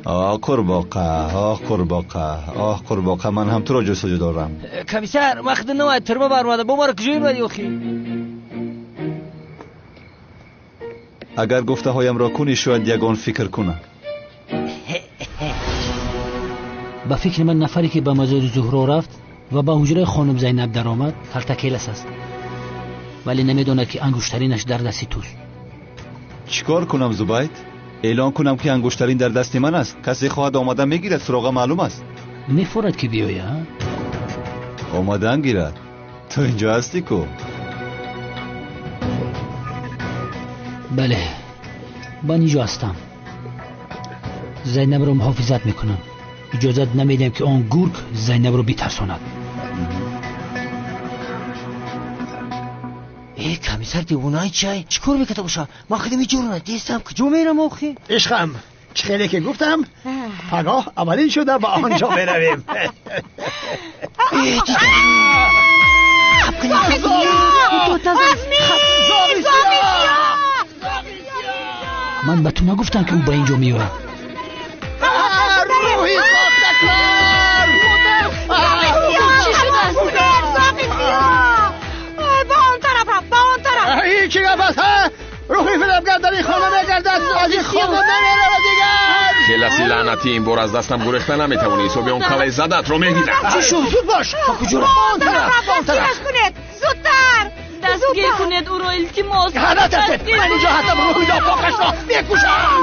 Оҳ қурбоқа, оҳ қурбоқа, оҳ қурбоқа, ман ҳам туро ҷустуҷӯ дорам. Комиссар, ман худ навай турма баромада, бо маро куҷо мебарӣ охи? Агар гуфтаҳоямро кунӣ, шояд ягон фикр кунам. Ба фикри ман нафаре ки ба мазори Зуҳро рафт ва ба ҳуҷраи хонум Зайнаб даромад, калтакелас аст, вале намедонад ки ангуштаринаш дар дасти туст. Чӣ кор кунам, Зубайд? Эълон кунам ки ангуштарин дар дасти ман аст? Касе хоҳад омада мегирад, суроға маълум аст. Мефорад ки биёя? Омадан гирад. Ту инҷо ҳастӣ ку? Бале, ман инҷо ҳастам. Зайнабро муҳофизат мекунам. Иҷозат намедиҳам ки он гург Зайнабро битарсонад. Комиссар девонаи чай чӣ кор мекарда боша? Ман худам иҷора надистам, куҷо мерам охи? Ишқам, чӣ хеле ки гуфтам, пагоҳ аввалин шуда ба он ҷо меравем. Ман ба ту нагуфтам ки ӯ ба ин ҷо меояд. Рӯҳи сохтакор! Чӣ гап аст, ҳа? Рӯҳи фиребгар дар ин хона мегардад, аз ин хона намеравад дигар. Келаси лаънатӣ, ин бор аз дастам гурехта наметавонӣ. Ҳисоби он калаи задатро мегирам. Чӣ шуд? Зуд бош! Ба куҷо рафт? Он тараф, он тараф. Дастгир кунед, зудтар! Дастгир кунед ӯро, илтимос. Натарсед, ман инҷо ҳастам, рӯҳи нопокашро мекушам.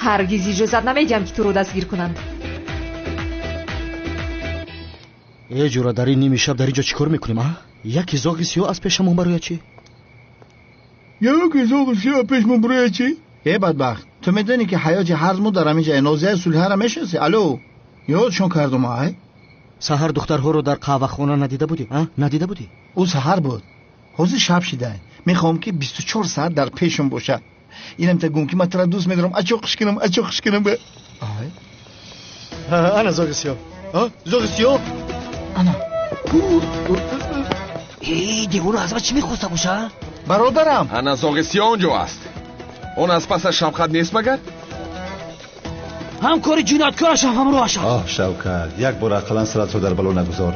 Ҳаргиз иҷозат намедиҳам ки туро дастгир кунанд. Э ҷура, дар ин ними шаб дар ин ҷо чӣ кор мекунем, а? Яке зоғи сиёҳ аз пешамон барояд чӣ? Яке зоғи сиёҳ пешмон барояд чӣ? Э бадбахт, ту медонӣ ки ҳаёти ҳар мо дар ҳамин ҷо Нозияи Сулҳаро мешиносӣ? Алло, ёдшон кардум, ай? Саҳар духтарҳоро дар қаҳвахона надида будӣ, а? Надида будӣ? Ӯ саҳар буд, ҳозир шаб шида. Мехоҳам ки 24 соат дар пешам бошад. Инам та гум ки ман туро дӯст медорам, ачо қиш кунам, ачо қиш кунам. Ай? Ана зоғи сиёҳ. Зоғи сиёҳ. Ана. Эй, девона аз ман чӣ мехоста боша? Бародарам. Ана зоғи сиёҳ он ҷо аст. Он аз пасаш Шавкат нест магар? Ҳамкори ҷинояткораш ҳам ҳамроҳаш аст. Оҳ Шавкат, як бор ақаллан саратро дар бало нагузор.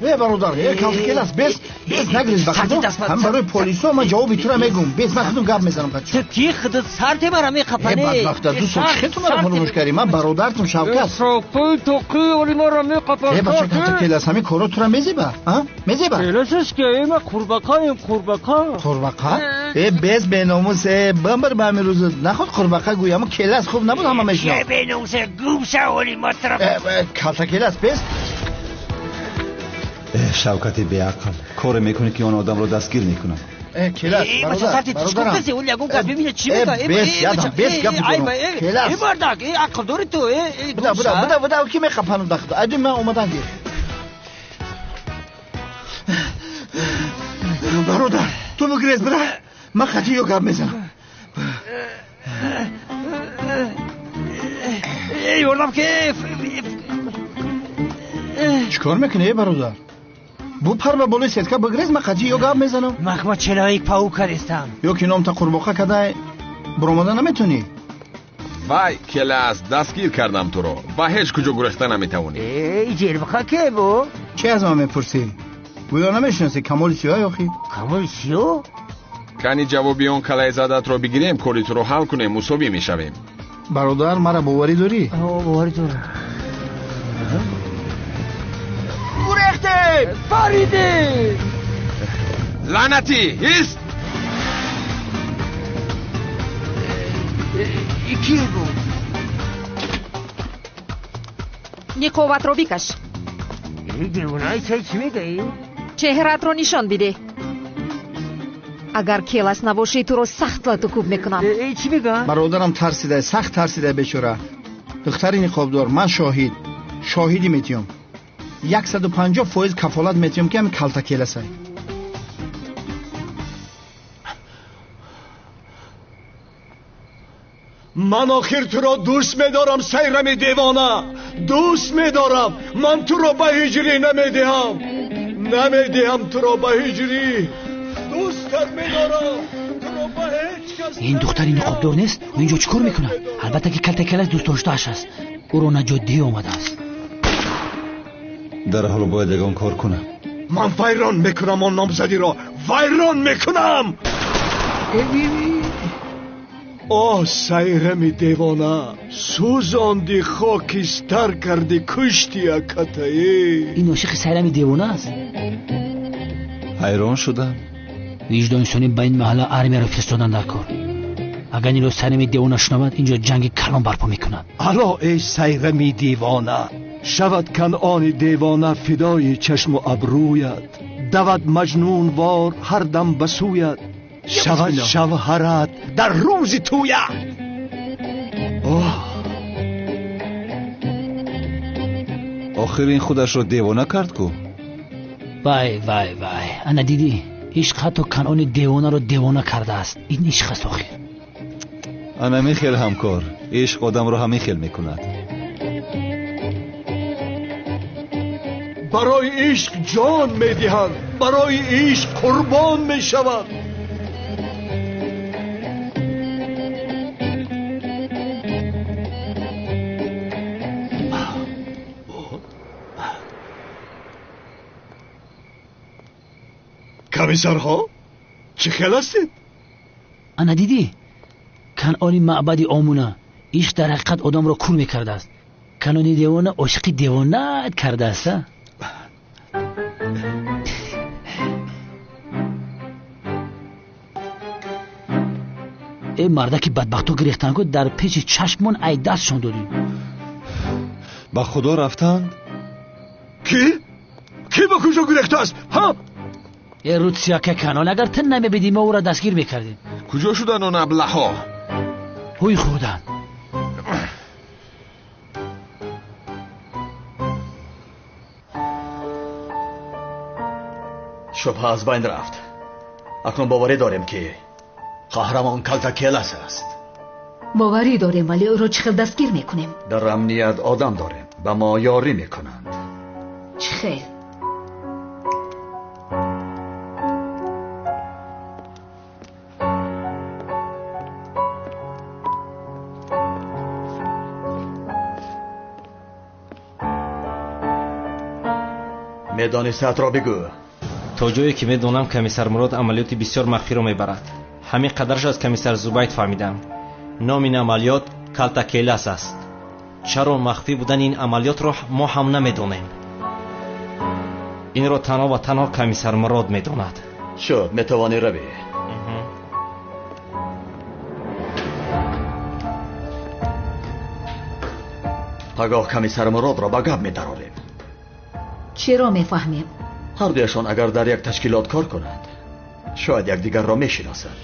Э бародар, э калтакелас, бес, бес нагриз ба худо. Ҳам барои полисо ман ҷавоби тура мегӯм. Бес, ман худум гап мезанам бача. Ту ки худат сарте мара меқапанӣ? Э бадбахта, ду сол чӣ ту мара фаромӯш кардӣ? Ман бародартум Шавкат. Соқи тоқи оли мара меқапан. Э бача калтакелас, ҳамин коро тура мезеба? А? Мезеба? Келасаш ки, э ман қурбақаем, қурбақа. Қурбақа? Э бес беномус, э бамбар ба ҳамин рӯз наход қурбақа гӯй, аммо келас хуб набуд, ҳама мешинохт. Э беномус, гум шав оли матра. Э калтакелас, бес. Шавкати беақл, коре мекунӣ ки он одамро дастгир мекунам. Келас, бародар, бародарам. Бес, гап мезанам. Келас. Э мардак, э ақл дорӣ ту, э буда, буда, буда, буда, ки меқапанам да худо. Айду ман омадан гир. Бародар, ту бигрез, бира. Ман қатъи ё гап мезанам. Эй, ёрдам ки. Чӣ кор мекунӣ, бародар? Бу пар ба болои сетка бигрез, ман қатъи ё гап мезанам. Ман челаи паука нестам. Ё ки номта қурбоқа кадай, баромада наметонӣ? Вай, келас, дастгир кардам туро. Ба ҳеҷ куҷо гурехта наметавонӣ. Э, ҷелбақа ке бу? Чӣ аз ман мепурсӣ? Гӯё намешинаси Камоли Сиёҳ охи? Камоли Сиёҳ? Кани ҷавоби он калаи задатро бигирем, кори туро ҳал кунем, мусовӣ мешавем. Бародар, мара боварӣ дорӣ? Боварӣ дорам. Гурехтем! Паридем! Лаънатӣ, ҳист! Ки буд? Ниқобатро бикаш. Девонаи чай чӣ мегӯӣ? Чеҳраатро нишон бидеҳ. Агар келас набошӣ, туро сахт латукӯб мекунам. Чӣ мегӯ? Бародарам тарсида, сахт тарсида бечора. Духтари ниқобдор, ман шоҳид. Шоҳидӣ метиём. 150% кафолат метиём ки ҳамин калта келасай. Ман охир туро дӯст медорам, Сайрами девона. Дӯст медорам. Ман туро ба ҳиҷрӣ намедиҳам. Намедиҳам туро ба ҳиҷрӣ. Дӯстат медорам. Туро ба ҳеҷ кас. Ин духтари ниқобдор нест? Ӯ инҷо чӣ кор мекунад? Албатта ки калтакелас дӯстдоштааш аст. Ӯро наҷотдиҳӣ омадааст. Дар ҳол бояд ягон кор кунам. Ман вайрон мекунам он номзадиро. Вайрон мекунам. Оҳ, Сайрами девона, сӯзонди, хокистар карди, кушти акатаи. Ин ошиқи Сайрами девона аст. Ҳайрон шудам. Виҷдонисонӣ ба ин маҳалла армияро фиристодан дар кор. Агар инро Сайрами девона шунавад, инҷо ҷанги калон барпо мекунад. Ало, эй Сайрами девона, шавад Канъони девона фидои чашму абрӯят, давад маҷнунвор ҳар дам ба сӯят, шавад шавҳарат дар рӯзи тӯят. Охир ин худашро девона кард ку? Вай, вай, вай, ана дидӣ, ишқ ҳатто Канъони девонаро девона кардааст. Ин ишқ аст охир. Ана михел ҳамкор, ишқ одамро ҳамин хел мекунад. Барои ишқ ҷон медиҳанд, барои ишқ қурбон мешаванд. Комиссарҳо, чӣ хел ҳастед? Ана дидӣ, Канъони маъбади омуна ишқ дар ҳақиқат одамро кур мекардааст. Канъони девона ошиқи девонаат кардааст. Э мардаки бадбахто гирехтанд ку дар пеши чашмон ай дастшон додем. Ба худо рафтанд? Кӣ? Кӣ ба куҷо гирехтааст? Ҳа? Э рутсияка Канъон, агар ту намебидӣ мо ӯро дастгир мекардем. Куҷо шуданд он аблаҳо? Ҳуй хӯрданд. Шубҳа аз байн рафт. Акнун боварӣ дорем ки қаҳрамон Калтакелас аст. Боварӣ дорем, вале ӯро чӣ хел дастгир мекунем? Дар амният одам дорем, ба мо ёрӣ мекунанд. Чӣ хел? Медонӣ саатро бигӯ. То ҷое ки медонам, комиссар Мурод амалиёти бисёр махфиро мебарад. Ҳамин қадарш аз комиссар Зубайд фаҳмидам. Номи ин амалиёт Калтакелас аст. Чаро махфӣ будани ин амалиётро мо ҳам намедонем. Инро танҳо ва танҳо комиссар Мурод медонад. Шуд, метавонӣ равӣ. Пагоҳ комиссар Муродро ба гап медарорем. Чиро мефаҳмем? Ҳардуяшон агар дар як ташкилот кор кунанд, шояд якдигарро мешиносанд.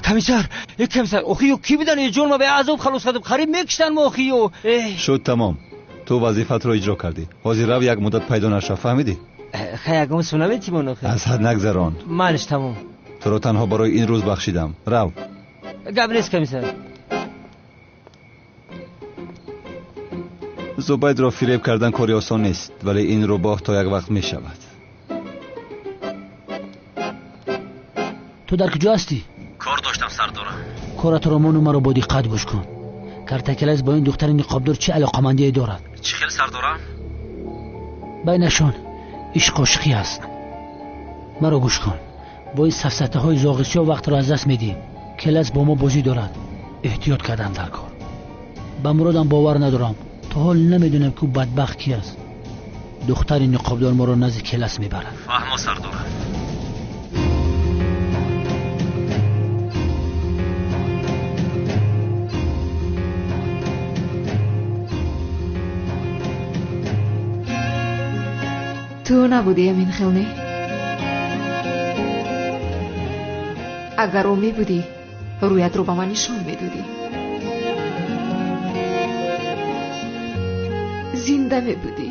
Комиссар, э комиссар, охи ё ки будан? Ҷон ма ба азоб халос кардам, қариб мекуштанд мо охи ё. Шуд тамом. Ту вазифатро иҷро кардӣ. Ҳозир рав, як муддат пайдо нашав, фаҳмидӣ? Хай, ягон сунаметимон охи. Аз ҳад нагзарон. Манш тамом. Туро танҳо барои ин рӯз бахшидам. Рав. Гап нест, комиссар. Зубайдро фиреб кардан кори осон нест, вале ин рӯбоҳ то як вақт мешавад. Ту дар куҷо ҳастӣ? Кор доштам, сардора. Коратро мону маро бо диққат гӯш кун. Калтакелас бо ин духтари ниқобдор чӣ алоқамандие дорад? Чӣ хел сардорам? Байнашон ишқ ошиқӣ аст. Маро гӯш кун, бо ин сафсатаҳои зоғи сиёҳ вақтро аз даст медиҳем. Келас бо мо бозӣ дорад, эҳтиёт кардан дар кор. Ба Муродам бовар надорам, то ҳол намедонам ки ӯ бадбахт ки аст. Духтари ниқобдор моро назди Келас мебарад. Фаҳмо сардорам. Ту набудӣ амин хел, не? Агар ӯ мебудӣ, рӯятро ба ман нишон медодӣ, зинда мебудӣ.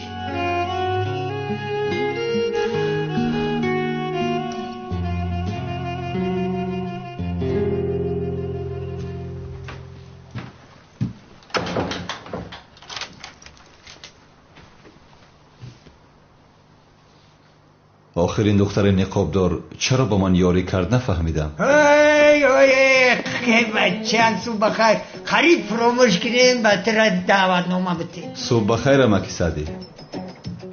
Охир ин духтари ниқобдор чаро ба ман ёрӣ кард нафаҳмидам. Бачан, субҳ бахайр. Қариб фуромӯш кунем, ба тира даъватнома битем. Субҳ бахайр, амаки Саъдӣ.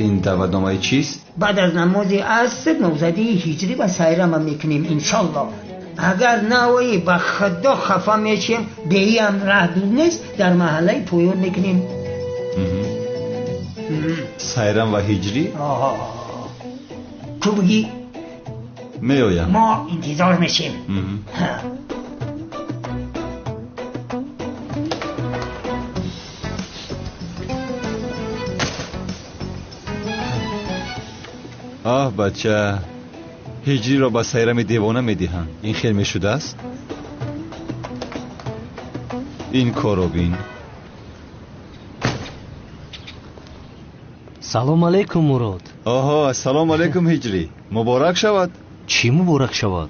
Ин даъватномаи чист? Баъд аз намози аср номзадии ҳиҷрӣ ба сайрама мекунем, иншоллоҳ. Агар наоӣ, ба худо хафа мешем. Беиам раҳ дур нест, дар маҳаллаи поён мекунем. Сайрам ва ҳиҷрӣ? Ту бигӣ? Меоям. Мо интизор мешем. Оҳ бача, ҳиҷриро ба сайрами девона медиҳанд. Ин хел мешудааст? Ин корро бин. Салом алейкум, Мурод. Оҳо, ассалому алейкум, ҳиҷрӣ. Муборак шавад. Чӣ муборак шавад?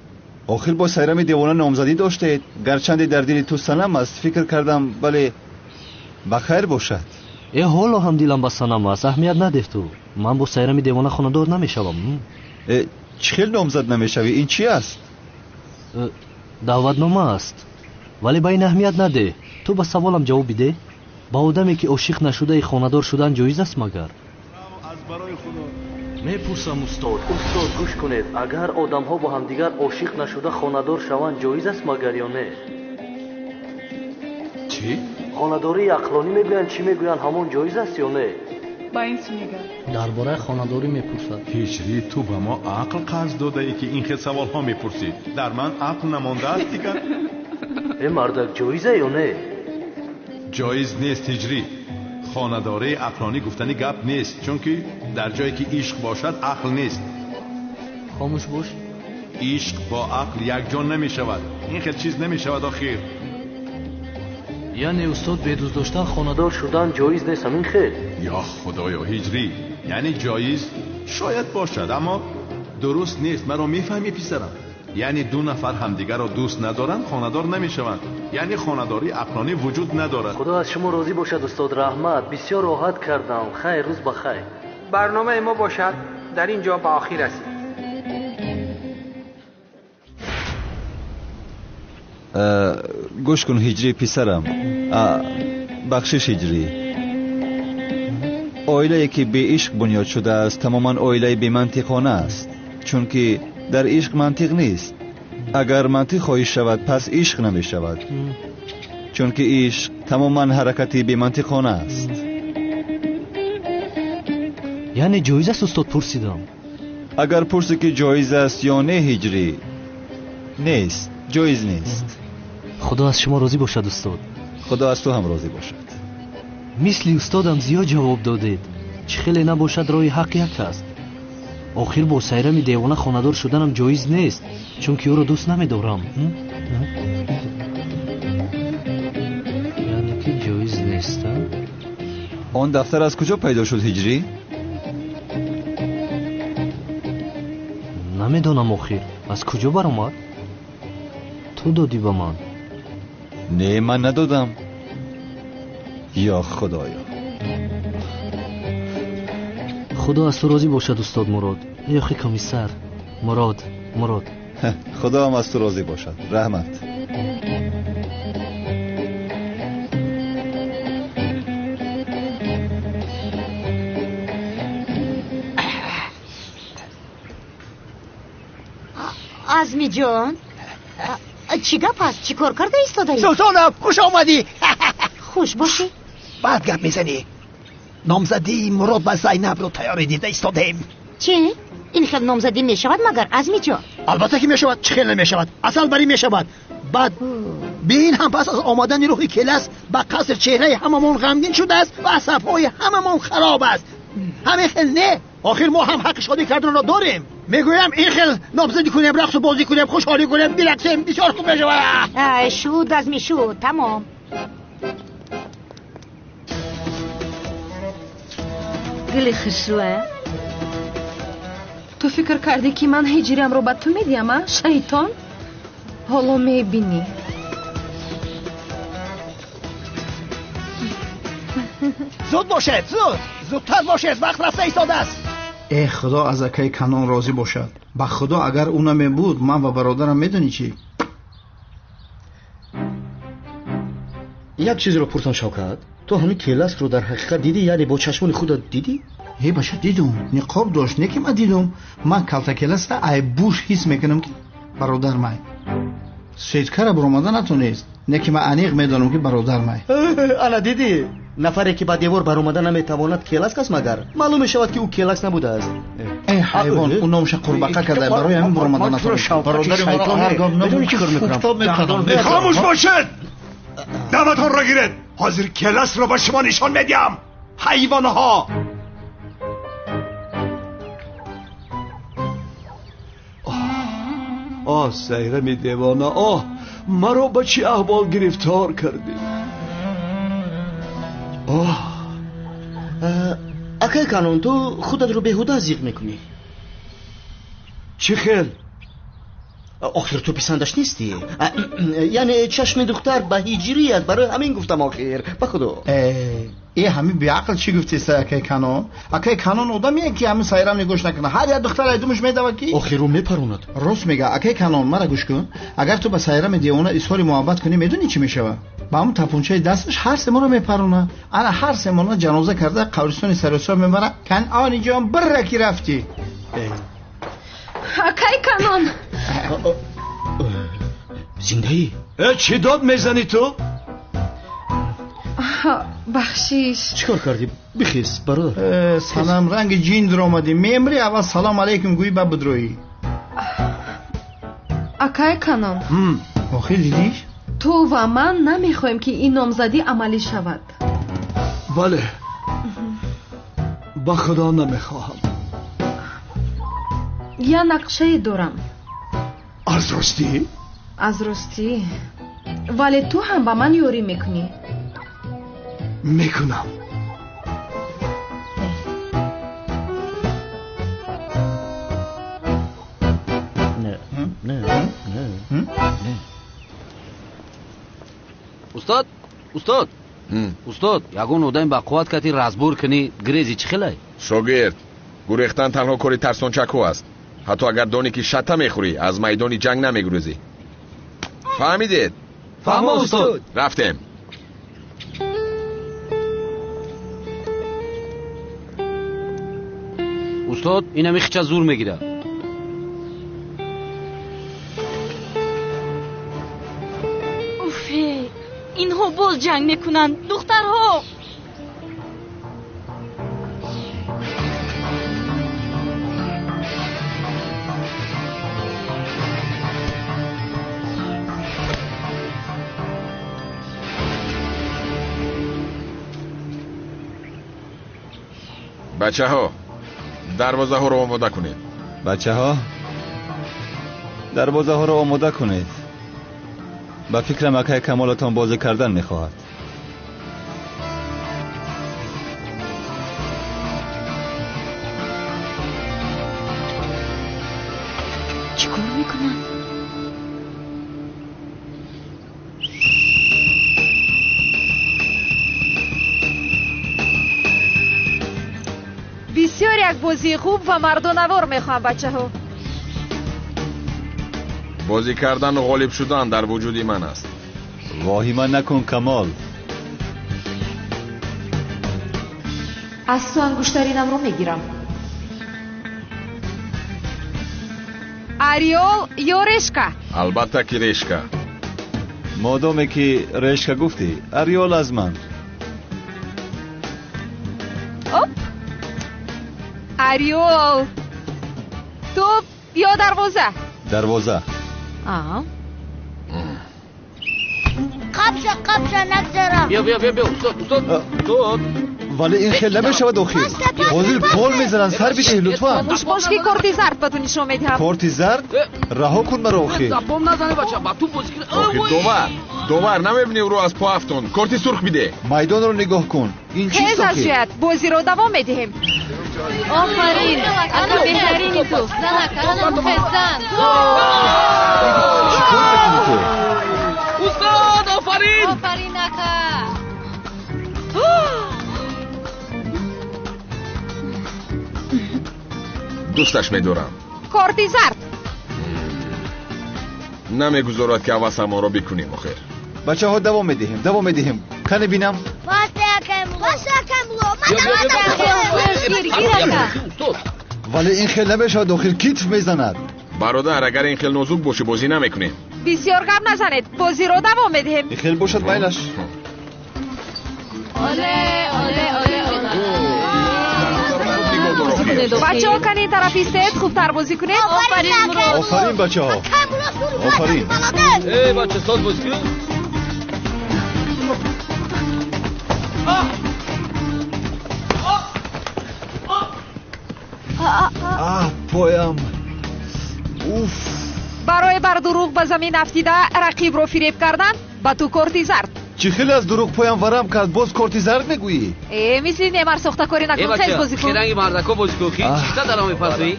Охир бо сайрами девона номзадӣ доштед. Гарчанде дар дили ту санам аст, фикр кардам, бале, ба хайр бошад. Э, ҳоло ҳам дилам ба санам аст, аҳамият надеҳ ту. Ман бо сайрами девона хонадор намешавам. Э, чӣ хел номзад намешавӣ? Ин чӣ аст? Даъватнома аст. Вале ба ин аҳамият надеҳ. Ту ба саволам ҷавоб бидеҳ. Ба одаме ки ошиқ нашудаи хонадор шудан ҷоиз аст магар? Мепурсам устод. Устод, гӯш кунед, агар одамҳо бо ҳамдигар ошиқ нашуда хонадор шаванд, ҷоиз аст магар ё не? Чӣ? Хонадории ақлонӣ мегӯянд, чӣ мегӯянд, ҳамон ҷоиз аст ё не? Ба ин чӣ мегӯяд? Дар бораи хонадорӣ мепурсад. Ҳиҷрӣ, ту ба мо ақл қарз додаӣ, ки ин хел саволҳо мепурсӣ. Дар ман ақл намондааст дигар. Э мардак, ҷоиза ё не? Ҷоиз нест, ҳиҷрӣ. Хонадории ақлонӣ гуфтани гап нест, чунки дар ҷое ки ишқ бошад, ақл нест. Хомӯш бош. Ишқ бо ақл якҷо намешавад. Ин хел чиз намешавад охир. Яъне устод, бе дӯст доштан хонадор шудан ҷоиз нест, ҳамин хел? Ё худоё, ҳиҷрӣ, яъне ҷоиз шояд бошад, аммо дуруст нест. Маро мефаҳмӣ писарам? Яъне ду нафар ҳамдигарро дӯст надоранд, хонадор намешаванд. Яъне хонадории ақлонӣ вуҷуд надорад. Худо аз шумо розӣ бошад устод, раҳмат. Бисёр роҳат кардам. Хайр, рӯз ба хайр. Барномаи мо бошад дар ин ҷо ба охир расид. Гӯш кун ҳиҷрӣ писарам. Бахшиш ҳиҷрӣ. Оилае ки беишқ бунёд шудааст, тамоман оилаи бемантиқона аст, чунки дар ишқ мантиқ нест. Агар мантиқ хоҳиш шавад, пас ишқ намешавад, чунки ишқ тамоман ҳаракати бемантиқона аст. Яъне ҷоиз аст устод, пурсидам. Агар пурсӣ ки ҷоиз аст ё не, ҳиҷрӣ, нест, ҷоиз нест. Худо аз шумо розӣ бошад устод. Худо аз ту ҳам розӣ бошад. Мисли устодам зиёд ҷавоб додед. Чӣ хеле набошад, роҳи ҳақ як аст. Охир бо сайрами девона хонадор шуданам ҷоиз нест, чунки ӯро дӯст намедорам. Яъне ки ҷоиз нест, а? Он дафтар аз куҷо пайдо шуд, ҳиҷрӣ? Намедонам охир, аз куҷо баромад? Ту додӣ ба ман. Не, ман надодам. Ё худоё. Худо аз ту розӣ бошад устод Мурод. Ёхи комиссар Мурод, Мурод. Худо ҳам аз ту розӣ бошад. Раҳмат. Азмиҷон, чӣ гап аст? Чӣ кор карда истодаӣ? Султонов, хуш омадӣ. Хуш бошӣ. Баъд гап мезанӣ. Номзадии Мурод ба Зайнабро тайёрӣ дида истодаем. Чӣ? Ин хел номзадӣ мешавад магар, Азмиҷон? Албатта ки мешавад, чӣ хел намешавад? Асал барӣ мешавад. Баъд бин ҳам пас аз омадани рӯҳи келас ба қаср чеҳраи ҳамамон ғамгин шудааст ва асабҳои ҳамамон хароб аст. Ҳамин хел не? Охир мо ҳам ҳаққи шодӣ карданро дорем. Мегӯям ин хел номзадӣ кунем, рақсу бозӣ кунем, хушҳолӣ кунем, бирақсем, бисёр хуб мешавад. Ай, шуд, Азми, шуд, тамом. Гули хушрӯя, ту фикр кардӣ ки ман ҳиҷриамро ба ту медиҳам, а шайтон? Ҳоло мебинӣ. Зуд бошед, зуд, зудтар бошед, вақт рафта истодааст. Э худо аз акаи Канон розӣ бошад. Ба худо агар ӯ намебуд, ман ва бародарам медонӣ чӣ? Як чизро пурсам, Шавкат, ту ҳамин келасро дар ҳақиқат дидӣ, яъне бо чашмони худат дидӣ? Э баша, дидум. Ниқоб дошт, не ки ман дидум. Ман калтакеласра айбуш ҳис мекунам ки бародар май. Сеткара баромада натонист, не ки ман аниқ медонам ки бародар май. Ана дидӣ? Нафаре ки ба девор баромада наметавонад келаск аст магар? Маълум мешавад ки ӯ келаск набудааст. Э ҳайвон, ӯ номаша қурбақа карда, барои ҳамин баромада натонист. Бародари маро ҳаргоҳ медонӣ чӣ кор мекунам? Хомӯш бошед! Даъватонро гиред! Ҳозир келасро ба шумо нишон медиҳам! Ҳайвонҳо! Оҳ, Сайрами девона, оҳ, маро ба чӣ аҳвол гирифтор кардӣ? Оҳ! Акай Канон, ту худатро беҳуда зиқ мекунӣ. Чӣ хел? Охир ту писандаш нестӣ. Яъне чашми духтар ба ҳиҷрӣ аст, барои ҳамин гуфтам охир. Ба худо. Э ҳамин беақл чӣ гуфтеста, акай Канон? Акай Канон одамие ки ҳамин Сайрам нигоҳш накунад. Ҳар як духтар айдумаш медавад ки охир ӯ мепаронад. Рост мега, акай Канон, мара гӯш кун. Агар ту ба Сайрами девона изҳори муҳаббат кунӣ, медонӣ чӣ мешавад? Ба ҳамун тапунчаи дасташ ҳар семонро мепаронад. Ана ҳар семонро ҷаноза карда қабристони Саросиё мебарад. Канъони ҷон, бирра ки рафтӣ. Акай Канон! Зиндаӣ? Э, чӣ дод мезанӣ ту? Бахшиш. Чӣ кор кардӣ? Бихез, бародар. Санам, ранги ҷин даромадӣ. Мемрӣ, аввал салом алейкум гӯӣ, баъд бидроӣ. Акай Канон. Охир дидиш? Ту ва ман намехоҳем ки ин номзадӣ амалӣ шавад. Бале, ба худо намехоҳам. Я нақшае дорам. Аз ростӣ? Аз ростӣ. Вале ту ҳам ба ман ёрӣ мекунӣ. Мекунам. Не, не, не, не. Устод, устод, устод, ягон одам ба қувват кати разбор кунӣ, грези чӣ хелай? Шогирд, гурехтан танҳо кори тарсончакҳо аст. Ҳатто агар донӣ ки шата мехӯрӣ, аз майдони ҷанг намегурезӣ. Фаҳмидед? Фаҳмо, устод. Рафтем. Устод, инами хича зур мегирад. Уфе, инҳо боз ҷанг мекунанд, духтарҳо. Бачаҳо, дарвозаҳоро омода кунед. Бачаҳо, дарвозаҳоро омода кунед. Ба фикрам акай Камолатон бозӣ кардан мехоҳад. Чӣ кор мекунад? Бисёр як бозии хуб ва мардонавор мехоҳам, бачаҳо. Бозӣ кардану ғолиб шудан дар вуҷуди ман аст. Воҳима накун, Камол. Аз ту ангуштаринамро мегирам. Ореол ё решка? Албатта ки решка. Модоме ки решка гуфтӣ, ореол аз ман. Оп! Ореол. Тӯп ё дарвоза? Дарвоза. Қапша, қапша, нагзарам. Биё, биё, биё, биё, устод, устод, устод. Вале ин хел намешавад охир. Ҳозир гол мезананд, сар бидеҳ лутфан. Хомӯш бош ки корти зард ба ту нишон медиҳам. Корти зард? Раҳо кун маро охир. Дапом назане бача, ба ту бозӣ кун. Охир довар, довар, намебинӣ ӯро аз по афтонд. Корти сурх бидеҳ. Майдонро нигоҳ кун. Ин чист Хез аз охир? ҷоят, бозиро давом медиҳем. Офарин, ака беҳтарини ту. Занак, анам хезан. Чӣ кор мекунӣ ту? Устод, офарин! Офарин, ака. Дӯсташ медорам. Корти зард. Намегузорад ки ҳавасамонро бикунем охир. Бачаҳо, давом медиҳем, давом медиҳем. Кане бинам. Пасе, акай Мулло. Пасе, акай Мулло. Биё, биё, биё, Гир, гир, ака. Устод. Вале ин хел намешавад охир, китф мезанад. Бародар, агар ин хел нозук бошӣ, бозӣ намекунем. Бисёр гап назанед, бозиро давом медиҳем. Ин хел бошад майлаш. Оле, оле, оле, оле. Нигоҳ дор охир. Бачаҳо, кани тараф истед, хубтар бозӣ кунед. Офарин, Мурод. Офарин бачаҳо. Офарин. Эй, бача, соз бозӣ кун. Аҳ, поям. Уф. Барои бар дурӯғ ба замин афтида рақибро фиреб кардан ба ту корти зард. Чӣ хеле аз дурӯғ поям варам кард, боз корти зард мегӯӣ? Э, мисли Немар сохтакорӣ Эй, накун, хез бача, бозӣ кун. херанги мардако бозӣ кун. Хи, чита даром мепасӣ?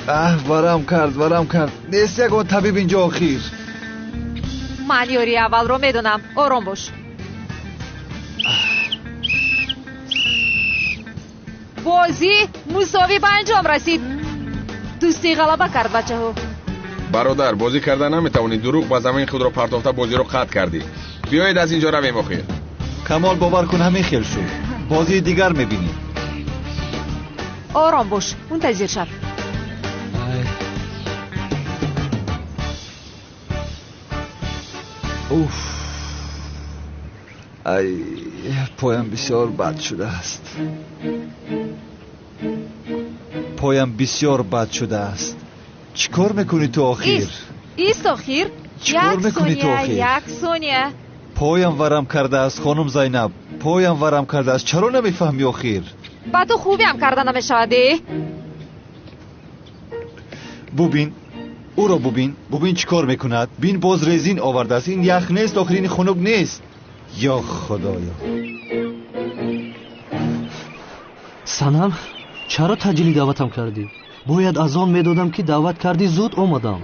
Аҳ, варам кард, варам кард. Нест ягон табиб инҷо охир. Ман ёрии аввалро медонам, ором бош. Бозӣ мусовӣ ба анҷом расид. Дӯстӣ ғалаба кард, бачаҳо. Бародар, бозӣ карда наметавонӣ, дурӯғ ба замин худро партофта бозиро қатъ кардӣ. Биёед аз инҷо равем охир. Камол, бовар кун, ҳамин хел шуд. Бозии дигар мебинӣ. Ором бош, мунтазир шав. Уф. Ай, поям бисёр бад шудааст. Поям бисёр бад шудааст. Чӣ кор мекунӣ ту охир? Ист, ист охир. Чӣ кор Як мекунӣ ту сония, охир? як сония. Поям варам кардааст, хонум Зайнаб. Поям варам кардааст. Чаро намефаҳмӣ охир? Ба ту хубиам карда намешавад, э? Бубин, ӯро бубин, бубин чӣ кор мекунад. Бин, боз резин овардааст. Ин ях нест охир, ин хунук нест. Ё худоё. Санам, чаро таъҷили даъватам кардӣ? Бояд аз он медодам, ки даъват кардӣ, зуд омадам.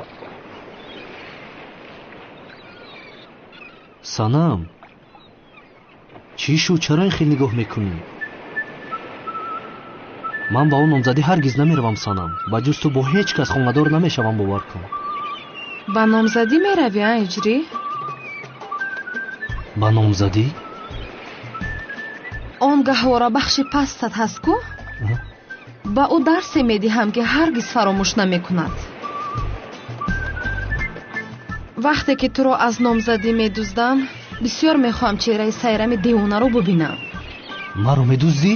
Санам, чӣ шуд? Чаро ин хел нигоҳ мекунӣ? Ман ба он номзадӣ ҳаргиз намеравам, Санам. Ба ҷуз ту бо ҳеҷ кас хонадор намешавам, бовар кун. Ба номзадӣ меравӣ, а, Иҷрӣ? Ба номзадӣ? Он гаҳворабахши пастат ҳаст ку? Ба ӯ дарсе медиҳам, ки ҳаргиз фаромӯш намекунад. Вақте ки туро аз номзадӣ медуздам, бисёр мехоҳам чеҳраи Сайрами девонаро бубинам. Маро медуздӣ?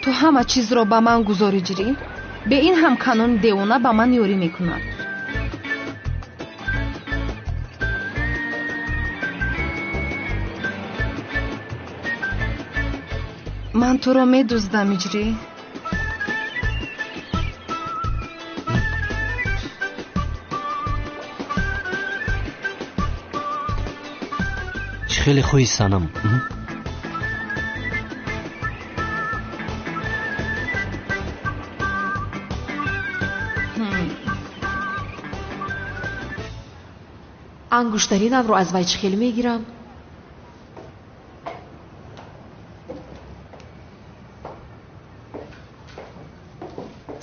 Ту ҳама чизро ба ман гузор, Иҷрӣ. Бе ин ҳам канони девона ба ман ёрӣ мекунад. Ман туро медуздам, Иҷрӣ. Чӣ хеле хоҳӣ, Санам? Ангуштаринамро аз вай чӣ хел мегирам?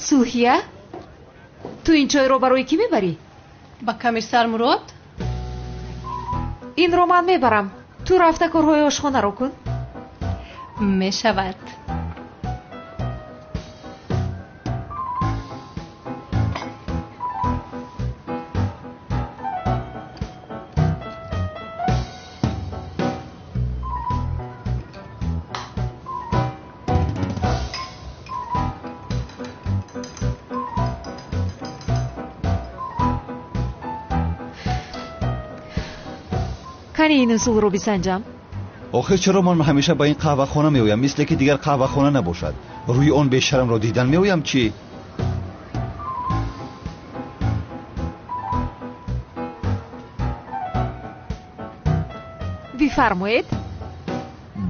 Сулҳия, ту ин чойро барои кӣ мебарӣ? Ба комиссар Мурод? Инро ман мебарам. Ту рафта корҳои ошхонаро кун. Мешавад. Кани ин усулро бисанҷам. Охир чаро ман ҳамеша ба ин қаҳвахона меоям, мисле ки дигар қаҳвахона набошад? Рӯи он бешарамро дидан меоям чӣ? Бифармоед.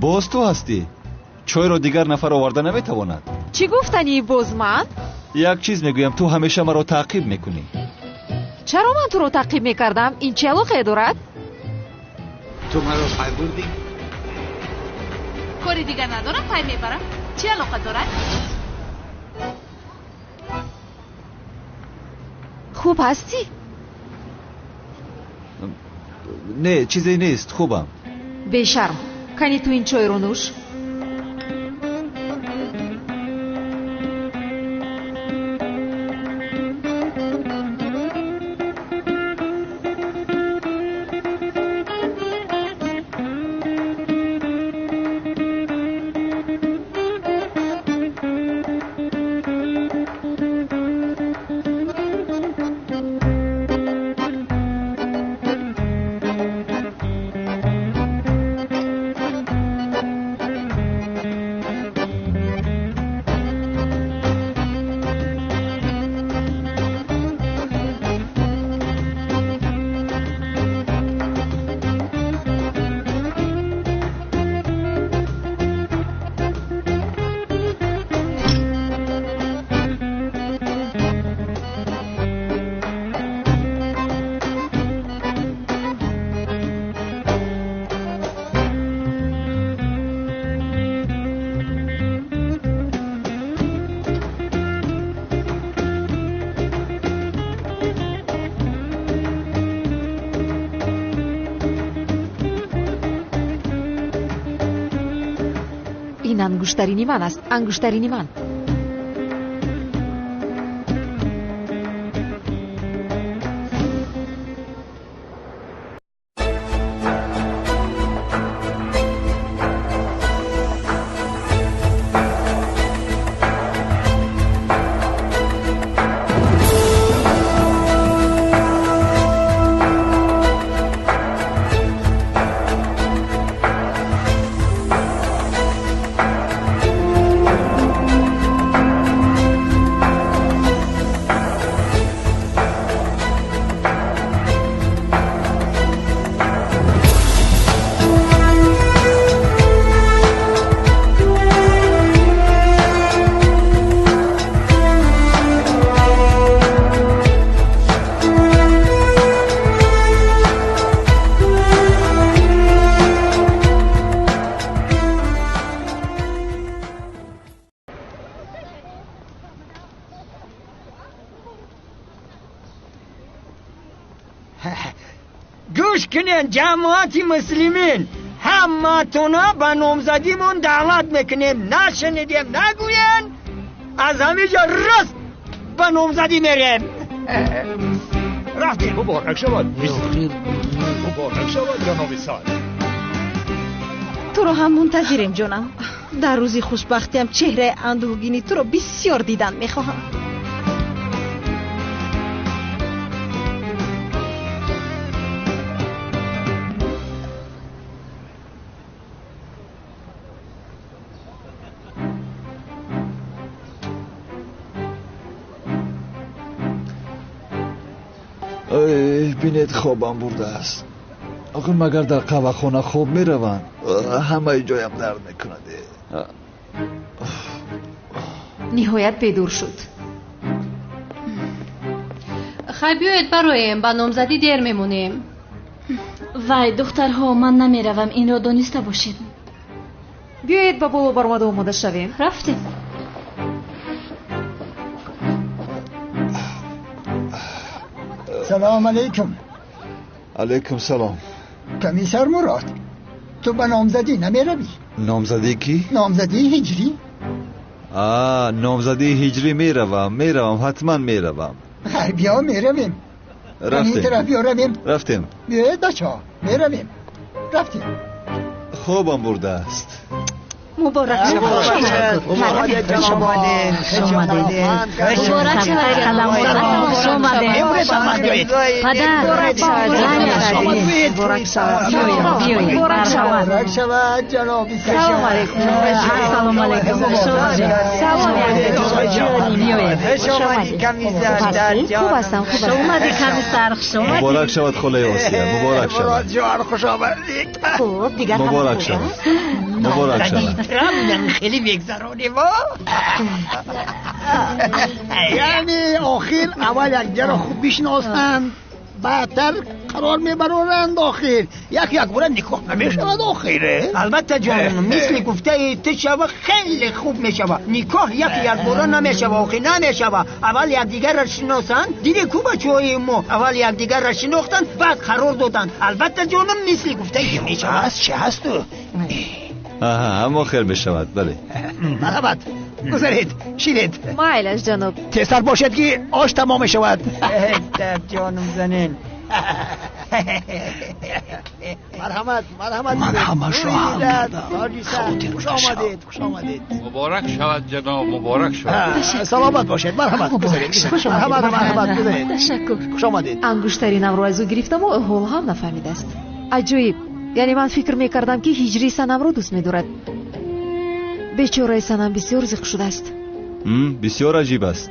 Боз ту ҳастӣ? Чойро дигар нафар оварда наметавонад. Чӣ гуфтанӣ боз ман? Як чиз мегӯям, ту ҳамеша маро таъқиб мекунӣ. Чаро ман туро таъқиб мекардам? Ин чӣ алоқае дорад? Ту маро пай бурдӣ? Кори дигар надорам, пай мебарам. Чӣ алоқа дорад? Хуб ҳастӣ? Не, чизе нест, хубам. Бешарм, кани ту ин чойро нӯш. Ин ангуштарини ман аст, ангуштарини ман. Гӯш кунед, ҷамоати муслимин, ҳаматона ба номзадимон даъват мекунем. Нашунидем нагӯянд, аз ҳамин ҷо рост ба номзадӣ мерем. Рафтем. Муборак шавад, муборак шавад, ҷаноби сад. Туро ҳам мунтазирем, ҷонам. Дар рӯзи хушбахтиам чеҳраи андӯҳгини туро бисёр дидан мехоҳам. Бинед, хобам бурдааст. Охир магар дар қаҳвахона хоб мераванд? Ҳамаи ҷоям дард мекунад. Ниҳоят бедор шуд. Хай, биёед бароем, ба номзадӣ дер мемонем. Вай, духтарҳо, ман намеравам, инро дониста бошед. Биёед ба боло баромада омода шавем. Рафтем. Салом алейкум. Алейкум салом. Комиссар Мурод, ту ба номзадӣ намеравӣ? Номзадӣ кӣ? Номзадии ҳиҷрӣ. Номзадии ҳиҷрӣ меравам, меравам, ҳатман меравам. Хайр, биё меравем. Рафтем. Тараф биё равем. Рафтем. Биёед бачаҳо, меравем. Рафтем. Хобам бурдааст. Муборак шавад. Хуш омадед. Хуш омадед. Муборак шавад. Хуш омадед. Падар. Муборак шавад. Муборак шавад. Муборак шавад. Муборак шавад ҷаноби. Салом алейкум. Салом алейкум. Хуш омадед. Салом алейкум. Хуш омадед комиссар. Хуб ҳастам, хуб Хуш омадед комиссар. Хуш омадед. Муборак шавад холаи Осия. Муборак шавад. Ҷон хуш омадед. Хуб, дигар Муборак шавад. Муборак шавад. Хеле мегзаронем. Яъне охир аввал якдигарро хуб бишносанд, баъдтар қарор мебароранд. Охир як якбора никоҳ намешавад охир. Албатта ҷон, мисли гуфтаи ту шава хеле хуб мешава. Никоҳ як якбора намешава, охир намешава. Аввал якдигарро шиносанд. Диди ку бачаҳои мо аввал якдигарро шинохтанд, баъд қарор доданд. Албатта ҷонам, мисли гуфтаи ту мешава. Чӣ ҳасту? Аҳа, ҳамо хел мешавад, бале. Марҳамат, гузаред, шинед. Майлаш ҷаноб. Тезтар бошед ки ош тамом мешавад. Ҷонум занен. Марҳамат, марҳамат. Ман ҳамашро ҳал кардам. Хотир хуш омадед, хуш омадед. Муборак шавад ҷаноб, муборак шавад. Саломат бошед, марҳамат, гузаред. Марҳамат, марҳамат, гузаред. Ташаккур. Хуш омадед. Ангуштаринамро аз ӯ гирифтаму ҳол ҳам нафаҳмидааст. Аҷоиб. Яъне ман фикр мекардам ки ҳиҷри Санамро дӯст медорад. Бечораи Санам бисёр зиқ шудааст. Бисёр аҷиб аст.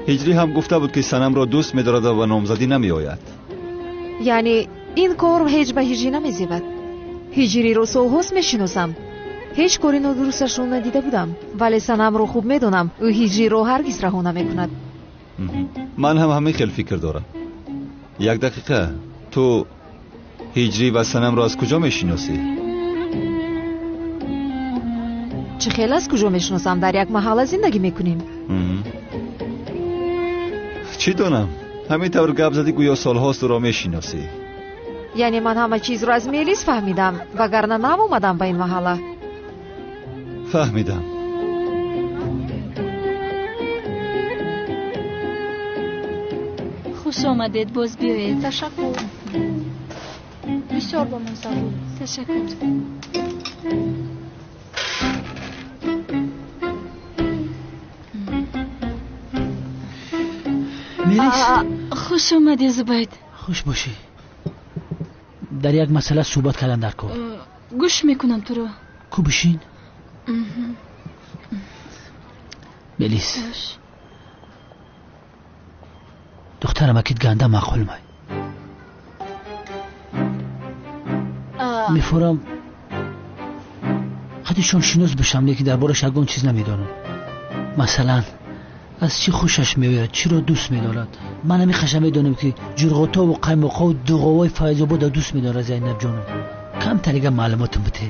Ҳиҷрӣ ҳам гуфта буд ки Санамро дӯст медорад ва ба номзадӣ намеояд. Яъне ин кор ҳеҷ ба ҳиҷрӣ намезебад. Ҳиҷриро солҳост мешиносам. Ҳеҷ кори нодурусташро надида будам, вале Санамро хуб медонам. Ӯ ҳиҷриро ҳаргиз раҳо намекунад. Ман ҳам ҳамин хел фикр дорам. Як дақиқа, ту ҳиҷрӣ ва Санамро аз куҷо мешиносӣ? Чӣ хел аз куҷо мешиносам? Дар як маҳалла зиндагӣ мекунем. Чӣ донам? Ҳамин тавр гап задӣ, гӯё солҳост ӯро мешиносӣ. Яъне ман ҳама чизро аз Мелис фаҳмидам, вагарна нав омадам ба ин маҳалла. Фаҳмидам. Хуш омадед, боз биёед. Ташаккур. Бисёр бомазза буд. Ташаккур. Мелис. Хуш омадӣ Зубайд. Хуш бошӣ. Дар як масъала суҳбат кардан дар кор. Гӯш мекунам туро. Ку бишин. Мелис. Духтарам акид ганда маъқул май. Мефурам хадишон шинос бишам, лекин дар бораш ягон чиз намедонам. Масалан, аз чӣ хушаш меояд, чиро дӯст медорад. Ман ҳамин хаша медонам ки ҷурғотову қаймоқову дуғовои Файзобода дӯст медорад Зайнаб ҷонам. Камтарига маълумотам бите.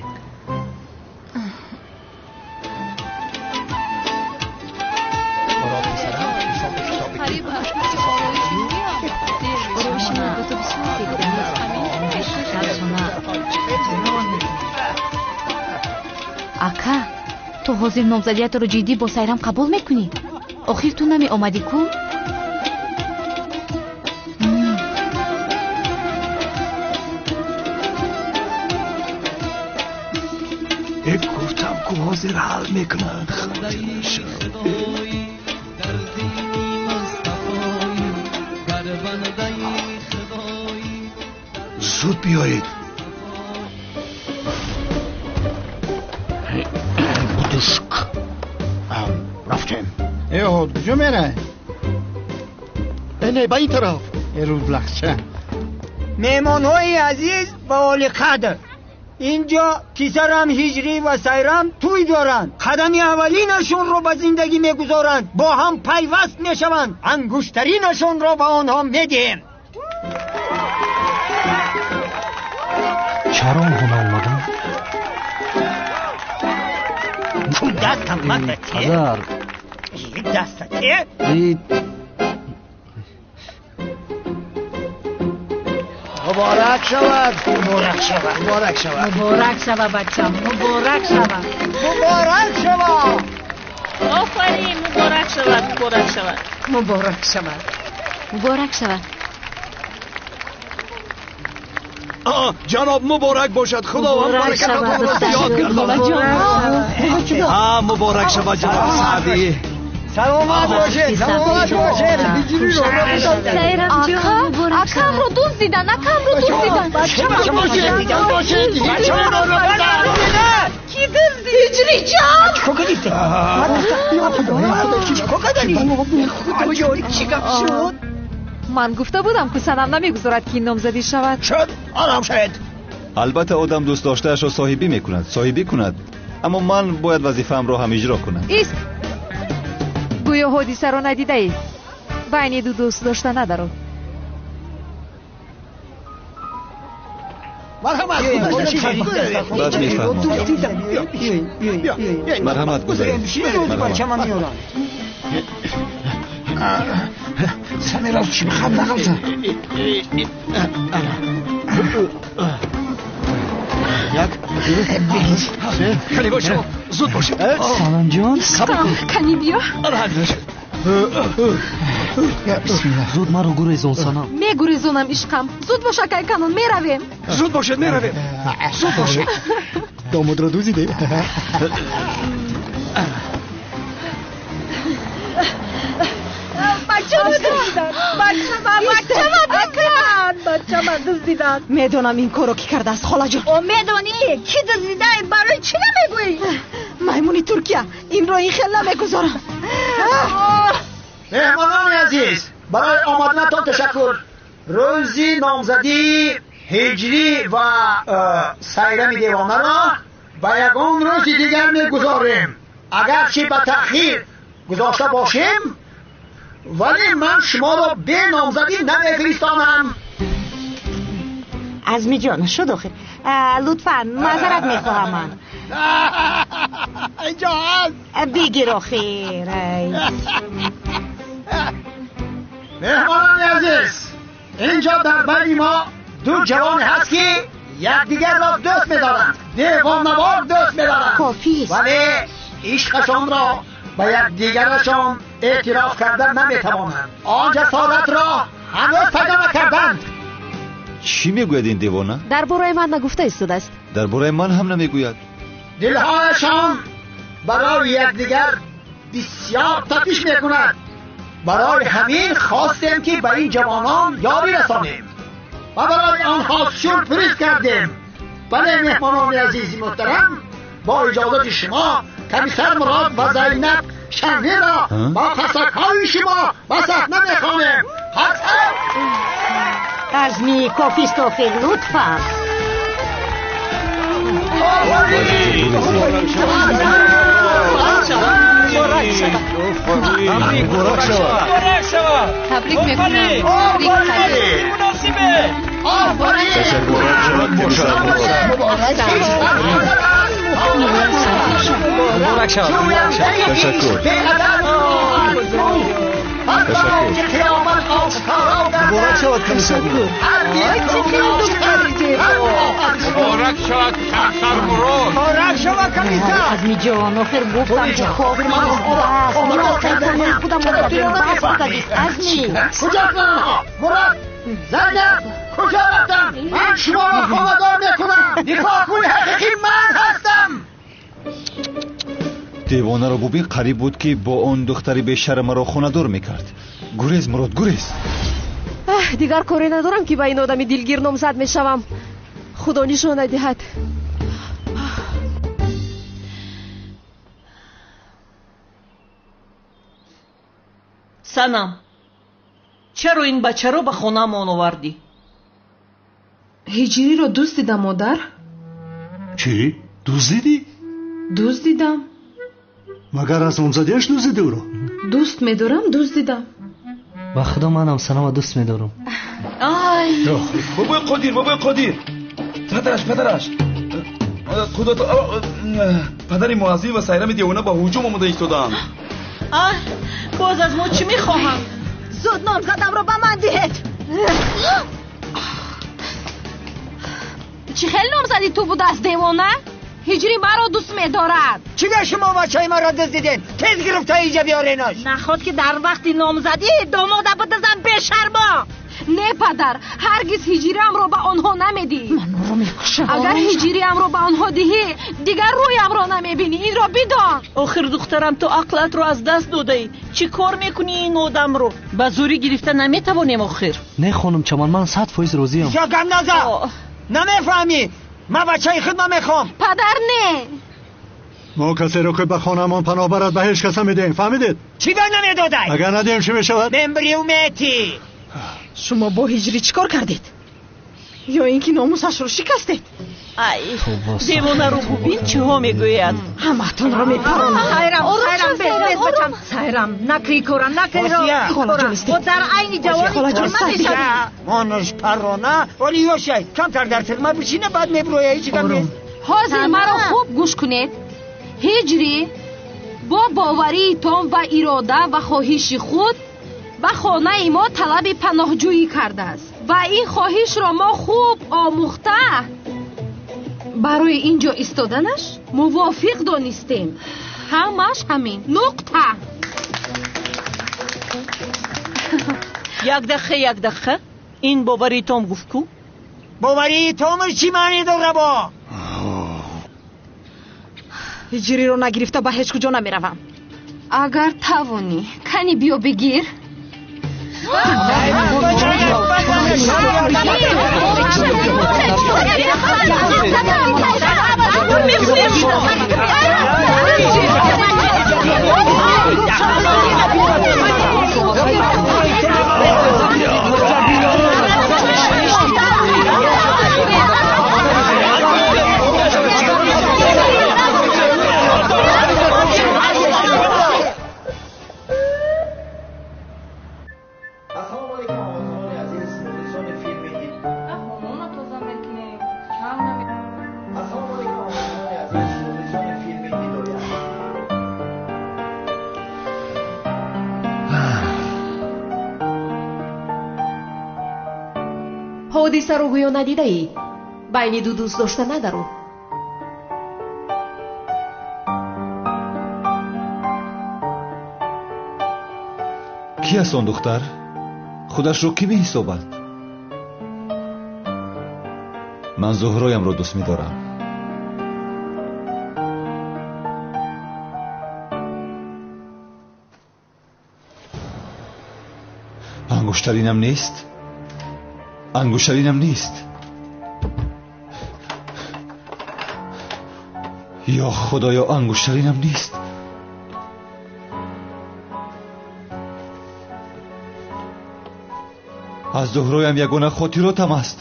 Ака, ту ҳозир номзадиятро ҷиддӣ бо Сайрам қабул мекунӣ? Охир ту намеомадӣ ку? Гуфтам ку ҳозир ҳал мекунад. Хотир нашав. Зуд биёед. Бутушк. Рафтем. Эҳод, куҷо мерай? Не, ба ин тараф. Эрӯз лахча. Меҳмонҳои азиз ва олиқадр, инҷо писарам Ҳиҷрӣ ва Сайрам тӯй доранд. Қадами аввалинашонро ба зиндагӣ мегузоранд, бо ҳам пайваст мешаванд. Ангуштаринашонро ба онҳо медиҳем. Чаро онҳо наомаданд? Дастам мата те. Падар. Даста те. Муборак шавад. Муборак шавад. Муборак шавад. Муборак шавад бачам. Муборак шавад. Муборак шавад. Офарин, муборак шавад, муборак шавад. Муборак шавад. Муборак шавад. Ҷаноб муборак бошад, Худованд баракататонро зиёд гардонад. Муборак шавад ҷаноб Саъдӣ. Саломат бошед, саломат бошед. Акамро дуздидан, акамро дуздидан. Ки дуздид? Ҳиҷриҷон! Чӣ кардӣ? Чӣ кардӣ? Худоё, чӣ гап шуд? Ман гуфта будам, ки Санам намегузорад, ки ин номзадӣ шавад. Шуд, ором шавед. Албатта одам дӯст доштаашро соҳибӣ мекунад, соҳибӣ кунад, аммо ман бояд вазифаамро ҳам иҷро кунам. Ист! Гӯё ҳодисаро надидаӣ. Байни ду дӯст дошта надаро. Марҳамат, баъд мефаҳмам. Марҳамат, гузаред. Самира, чӣ бихам нағалта? Як, ду, се. Кани бошед, зуд бошед. Санамҷон, кани биё. Зуд маро гурезон, Санам. Мегурезонам, ишқам. Зуд бош, акай Канон, меравем. Зуд бошед, меравем. Зуд бошед. Домодро дуздидем. Бачама дуздиданд. Медонам ин корро ки кардааст, холаҷон. О, медонӣ ки дуздида? Барои чӣ намегӯӣ? Маймуни Туркия, инро ин хел намегузорам. Меҳмонони азиз, барои омаданатон ташаккур. Рӯзи номзадии Ҳиҷрӣ ва Сайрами девонаро ба ягон рӯзи дигар мегузорем. Агарчи ба таъхир гузошта бошем, вале ман шуморо бе номзадӣ намефиристонам. Азмиҷон, шуд охир. Лутфан, маъзарат мехоҳам ман. Инҷо ҳаст. Бигир охир. Меҳмонони азиз, инҷо дар байни мо ду ҷавоне ҳаст, ки якдигарро дӯст медоранд, девонавор дӯст медоранд. Кофист. Вале ишқашонро ба якдигарашон эътироф карда наметавонанд. Он ҷасоратро ҳанӯз пайдо накарданд. Чӣ мегӯяд ин девона? Дар бораи ман нагуфта истодааст. Дар бораи ман ҳам намегӯяд. Дилҳояшон барои якдигар бисёр тапиш мекунад. Барои ҳамин хостем, ки ба ин ҷавонон ёрӣ расонем ва барои онҳо сюрприз кардем. Бале, меҳмонони азизи муҳтарам, бо иҷозати шумо комиссар Мурод ва Зайнаб Шанниро бо қасакҳои шумо ба саҳна мехонем. Азми, кофист охир, лутфан. Табрик мекунам. Муборак шавад. Ташаккур. Муборак шавад, комиссар. Муборак шавад, комиссар Мурод. Муборак шавад, комиссар. Азмиҷон, охир гуфтам, ки хоб худам Азми. Куҷо рафтанд? Мурод, Зайнаб, куҷо рафтанд? Ман шуморо хонадор мекунам. Никоҳкуни ҳақиқӣ ман ҳастам. Девонаро бубин, қариб буд, ки бо он духтари бешара маро хонадор мекард. Гурез, Мурод, гурез. Дигар коре надорам, ки ба ин одами дилгир номзад мешавам. Худо нишона диҳад. Санам, чаро ин бачаро ба хонаамон овардӣ? Ҳиҷриро дуздидам, модар. Чӣ? Дуздидӣ? Дуздидам. Магар аз номзадиаш дуздидӣ ӯро? Дӯст медорам, дуздидам. Ба худо, манам Санама дӯст медорам. Ай! Бобои Қодир, бобои Қодир! Падараш, падараш! Худо, падари Муаззим ва Сайрами девона ба ҳуҷум омода истодаанд. Ай, боз аз мо чӣ мехоҳанд? Зуд номзадамро ба ман диҳед. Чӣ хел номзади ту будааст, девона? Ҳиҷри маро дӯст медорад. Чӣ га шумо бачаи маро дуздидед? Тез гирифта инҷа биёренаш. Наход, ки дар вақти номзадӣ домода бидуздам, бешармо. Не падар, ҳаргиз ҳиҷриамро ба онҳо намедиҳӣ. Ман ӯро мекушам. Агар ҳиҷриамро ба онҳо диҳӣ, дигар рӯямро намебинӣ. Инро бидон. Охир духтарам, ту ақлатро аз даст додаӣ. Чӣ кор мекунӣ ин одамро? Ба зӯрӣ гирифта наметавонем охир. Не хонум Чаман, ман 100% розиам. Бисёр гап назан. Намефаҳмӣ? Ман бачаи худро мехоҳам. Падар, не. Мо касеро ки ба хонаамон паноҳ барад ба ҳеҷ кас намедиҳем, фаҳмидед? Чӣ ба намедодай? Агар надиҳем чӣ мешавад? Мембрию мети. Шумо бо ҳиҷрӣ чӣ кор кардед? Ё ин ки номусашро шикастед? Ай, девонаро бубин, чиҳо мегӯяд. Ҳамаатонро мепаронам. Сайрам, Сайрам, без, без, бачам. Сайрам, накри кора, накри ро. О дар айни ҷавони тюрма мешавӣ. Монаш парона, оли ёшай. Камтар дар тюрма бишина, баъд меброя, ҳеҷ гап нест. Ҳозир маро хуб гӯш кунед. Ҳиҷрӣ бо боварии том ва ирода ва хоҳиши худ ба хонаи мо талаби паноҳҷӯӣ кардааст ва ин хоҳишро мо хуб омӯхта барои ин ҷо истоданаш мувофиқ донистем. Ҳамаш ҳамин. Нуқта. Як дақиқа, як дақиқа. Ин боварии том гуфт ку? Боварии томаш чӣ маъне дора бо? Ҳиҷриро нагирифта ба ҳеҷ куҷо намеравам. Агар тавонӣ, кани биё бигир. Ҳодисаро гӯё надидаӣ. Байни ду дӯст дошта надару. Ки аст он духтар? Худашро кӣ меҳисобад? Ман Зуҳроямро дӯст медорам. Ангуштаринам нест? Ангуштаринам нест. Ё Худоё, ангуштаринам нест. Аз Зуҳроям ягона хотиротам аст.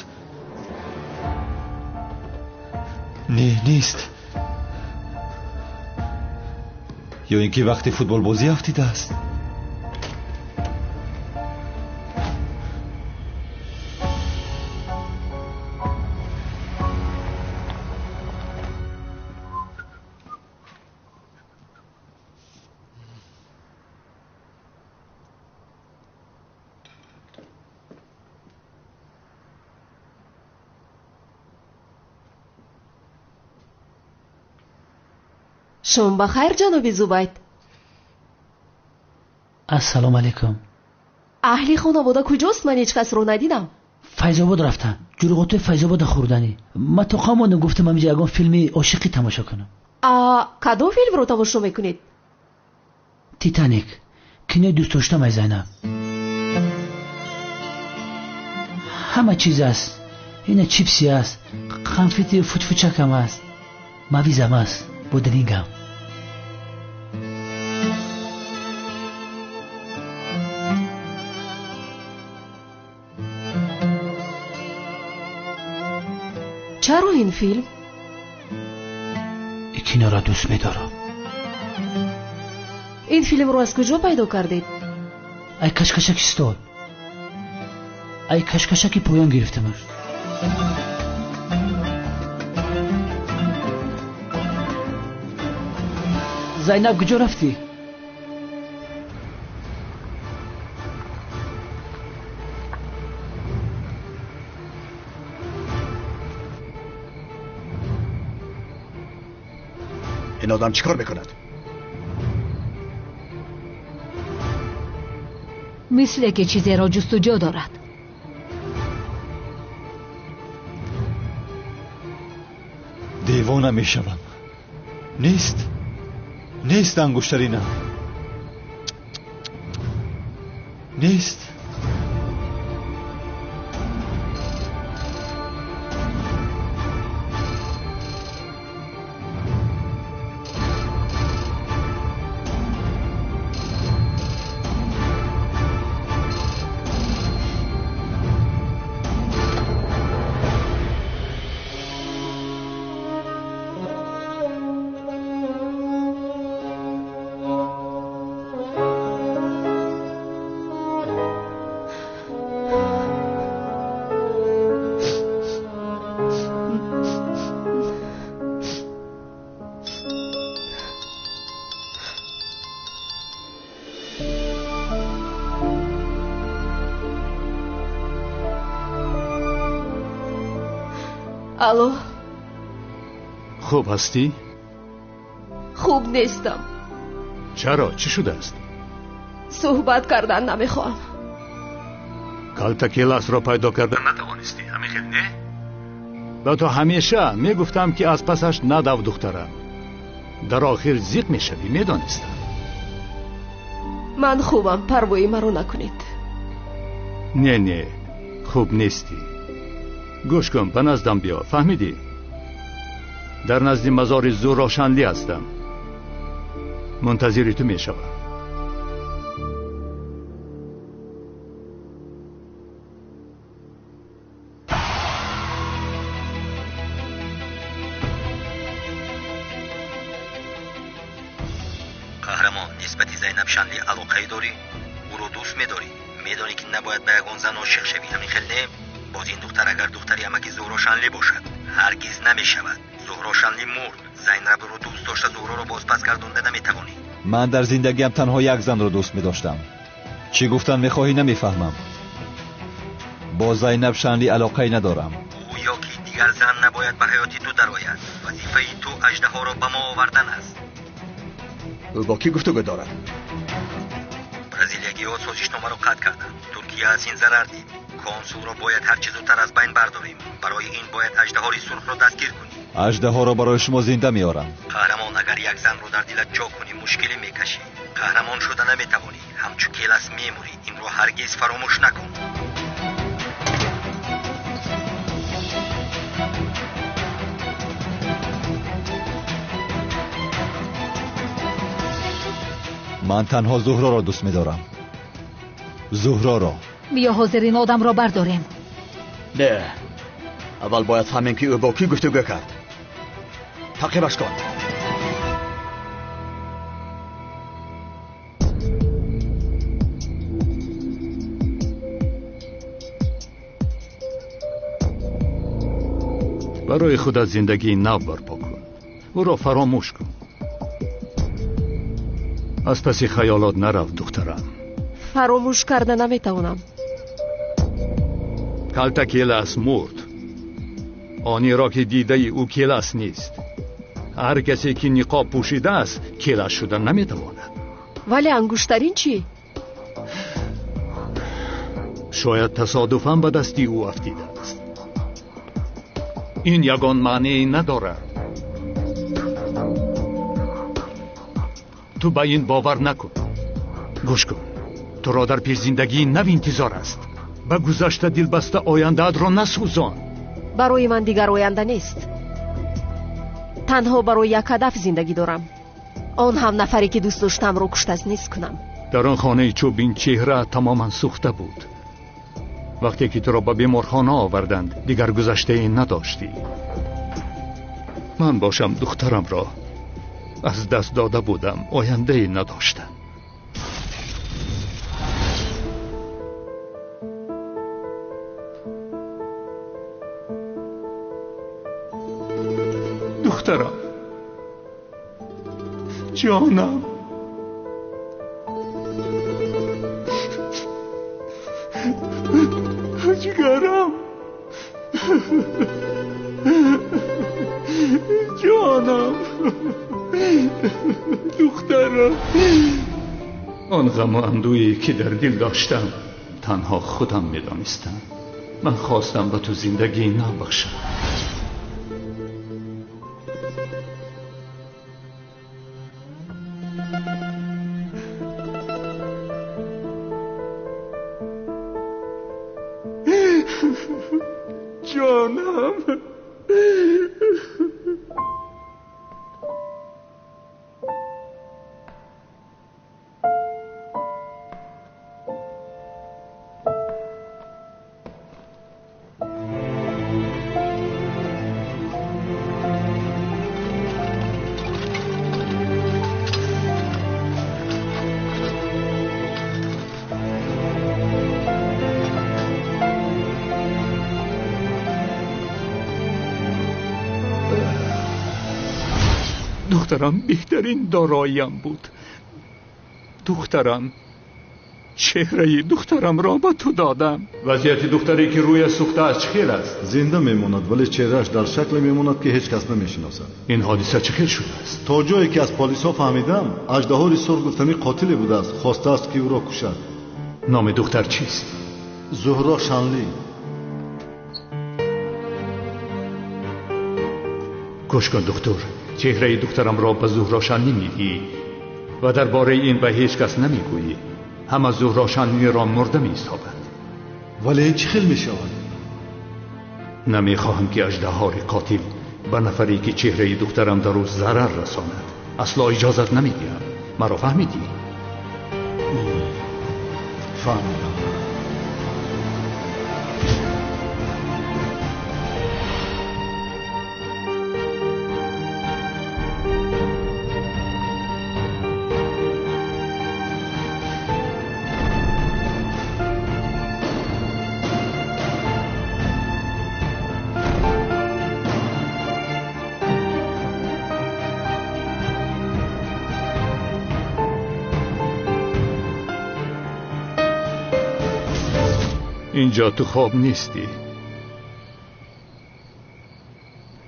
Не, нест. Ё ин ки вақти футболбозӣ афтидааст. Шом ба хайр, ҷаноби Зубайд. Ассалому алайкум. Аҳли хонавода куҷост? Ман ҳеҷ касро надидам. Файзобод рафтан. Ҷурғотои Файзобода хӯрданӣ. Ман то қом мондам, гуфтам ҳаминҷа ягон филми ошиқӣ тамошо кунам. Кадом филмро тамошо мекунед? Титаник. Кинои дӯстдоштам ай Зайнаб. Ҳама чиз аст. Ина чипси аст, конфети футфучакам аст, мавизам аст, бодрингам. Чаро ин филм? Ин киноро дӯст медорам. Ин филмро аз куҷо пайдо кардед? Ай кашкашаки стол. Ай кашкашаки поён гирифтамаш. Зайнаб, куҷо рафтӣ? Ин одам чӣ кор мекунад? Мисле ки чизеро ҷустуҷӯ дорад. Девона мешавам. Нест, нест ангуштаринам. Нест. Алло. Хуб ҳастӣ? Хуб нестам. Чаро? Чӣ шудааст? Суҳбат кардан намехоҳам. Калта Келасро пайдо карда натавонистӣ, ҳамин хел не? Ба ту ҳамеша мегуфтам, ки аз пасаш надав, духтарам. Дар охир зиқ мешавӣ, медонистам. Ман хубам, парвои маро накунед. Не, не, хуб нестӣ. Гӯш кун, ба наздам биё, фаҳмидӣ? Дар назди мазори Зуҳро Шанлӣ ҳастам. Мунтазири ту мешавам. Қаҳрамон, нисбати Зайнаб Шанлӣ алоқае дорӣ? Ӯро дӯст медорӣ? Медонӣ, ки набояд ба ягон зан ошиқ шавӣ, ҳамин хел не? Боз ин духтар агар духтари амаки Зуҳро Шанлӣ бошад, ҳаргиз намешавад. Зуҳро Шанлӣ мурд. Зайнабро дӯст дошта Зуҳроро бозпас гардонда наметавонӣ. Ман дар зиндагиам танҳо як занро дӯст медоштам. Чӣ гуфтан мехоҳӣ намефаҳмам. Бо Зайнаб Шанлӣ алоқае надорам. Ӯ ё ки дигар зан набояд ба ҳаёти ту дарояд. Вазифаи ту аждаҳоро ба мо овардан аст. Ӯ бо кӣ гуфтугӯ дорад? Бразилиягиҳо созишномаро қатъ карданд. Туркия аз ин зарар дид. Консулро бояд ҳарчи зудтар аз байн бардорем. Барои ин бояд аждаҳори сурхро дастгир кунӣ. Аждаҳоро барои шумо зинда меорам. Қаҳрамон, агар як занро дар дилат ҷо кунӣ, мушкилӣ мекашӣ. Қаҳрамон шуда наметавонӣ. Ҳамчу Келас мемурӣ. Инро ҳаргиз фаромӯш накун. Ман танҳо Зуҳроро дӯст медорам. Зуҳроро. Биё ҳозир ин одамро бардорем. Не, аввал бояд фаҳмем, ки ӯ бо кӣ гуфтугӯ кард. Таъқибаш кун. Барои худат зиндагии нав барпо кун. Ӯро фаромӯш кун. Аз паси хаёлот нарав, духтарам. Фаромӯш карда наметавонам. Калта Келас мурд. Онеро ки дидаи ӯ Келас нест. Ҳар касе ки ниқоб пӯшидааст, Келас шуда наметавонад. Вале ангуштарин чӣ? Шояд тасодуфан ба дасти ӯ афтидааст. Ин ягон маънее надорад. Ту ба ин бовар накун. Гӯш кун, туро дар пеш зиндагии нав интизор аст. Ба гузашта дилбаста ояндаатро насӯзон. Барои ман дигар оянда нест. Танҳо барои як ҳадаф зиндагӣ дорам. Он ҳам нафаре ки дӯст доштамро куштаз нест кунам. Дар он хонаи чӯбин чеҳра тамоман сӯхта буд. Вақте ки туро ба беморхона оварданд, дигар гузаштае надоштӣ. Ман бошам духтарамро аз даст дода будам, ояндае надоштам. Духтарам, ҷонам, ҷигарам, ҷонам, духтарам. Он ғаму андӯе ки дар дил доштам танҳо худам медонистам. Ман хостам ба ту зиндагии нав бахшам. Ҷонам. دخترم بهترین داراییم بود. دخترم، چهره دخترم را به تو دادم. وضعیت دختری که روی سوخته است چه است؟ زنده میماند ولی چهرهش در شکل میماند که هیچ کس نمیشناسد. این حادثه چه شده است؟ تا جایی که از پلیس ها فهمیدم اژدهای سرخ گفتنی قاتلی بوده است، خواسته است که او را کشد. نام دختر چیست؟ زهرا شانلی. گوش کن دکتر، چهره دخترم را به زهرا شانلی میدی و درباره این به هیچ کس نمیگویی. همه زهرا شانلی را مرده میحسابند. ولی چه خیل میشود؟ نمیخواهم که اژدهای قاتل به نفری که چهره دخترم در او ضرر رساند. اصلا اجازت نمیدهم. مرا فهمیدی؟ فهمیدم. اینجا تو خواب نیستی.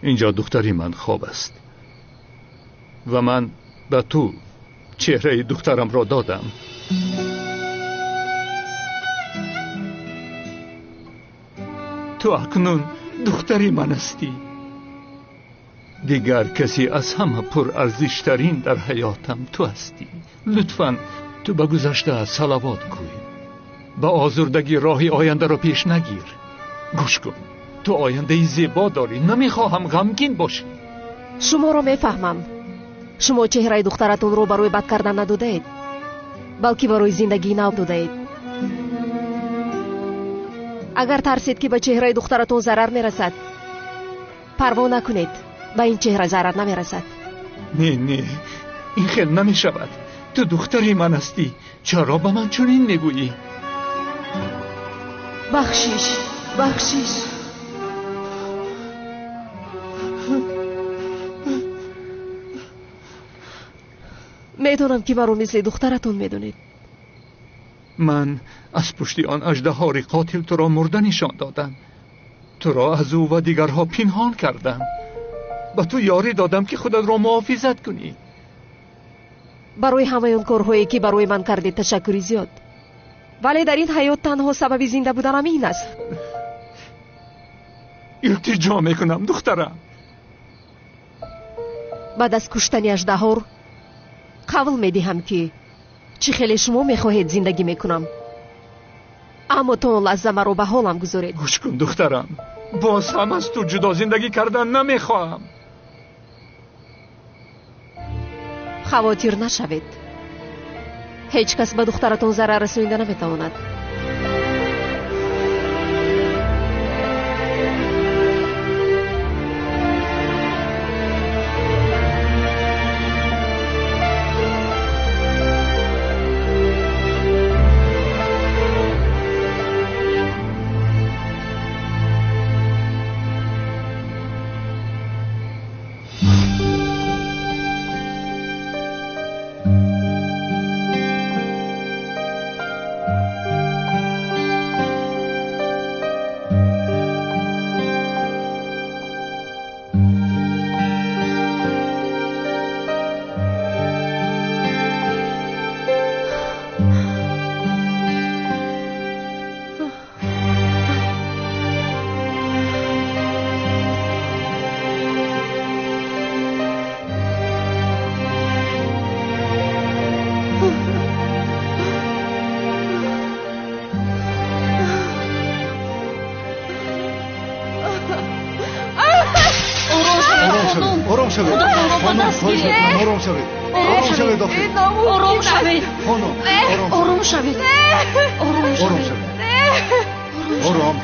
اینجا دختری من خواب است و من به تو چهره دخترم را دادم. تو اکنون دختری من هستی. دیگر کسی از همه پر ارزشترین در حیاتم تو هستی. لطفاً تو به گذشته صلوات گوی. با آزردگی راهی آینده را پیش نگیر. گوش کن، تو آینده زیبا داری. نمیخواهم غمگین باشی. شما را میفهمم. شما چهره دخترتون رو برای بد کردن ندادید، بلکه برای زندگی نو دادید. اگر ترسید که به چهره دخترتون ضرر میرسد، پروا نکنید، به این چهره ضرر نمیرسد. نه نه، این خیلی نمیشود. تو دختری من هستی، چرا به من چنین میگویی؟ بخشش، بخشش. میدونم که مرا مثل دخترتون میدونید. من از پشت آن اژدهای قاتل تو را مرده نشان دادم. تو را از او و دیگرها پنهان کردم. به تو یاری دادم که خودت را محافظت کنی. برای همه اون کارهایی که برای من کردید تشکر زیاد. ولی در این حیات تنها سبب زنده بودنم این است. التجا میکنم دخترم. بعد از کشتن اژدها قول میدهم که چی خیلی شما میخواهید زندگی میکنم، اما تا لحظه مرا به حالم گذارید. گوش کن دخترم، باز هم از تو جدا زندگی کردن نمیخواهم. خواطر نشوید، هیچ کس به دخترتون ضرر رسانیده نمیتواند. шавед. Худатонро ба Хонум, даст хоҳиш гиред. мекунам, ором шавед. Ором шавед, охир. Ором шавед. Хонум, Ором шавед. Ором ором шавед. шавед. Ором.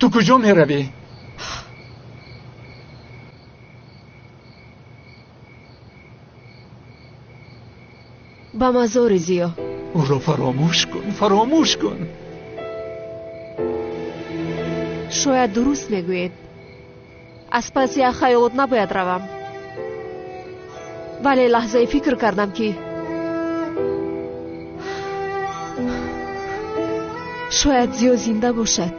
Ту куҷо меравӣ? Ба мазори Зиё. Ӯро фаромӯш кун, фаромӯш кун. Шояд дуруст мегӯед. Аз паси як хаёлот набояд равам. Вале лаҳзае фикр кардам, ки шояд Зиё зинда бошад.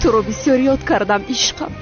Туро бисёр ёд кардам, ишқам.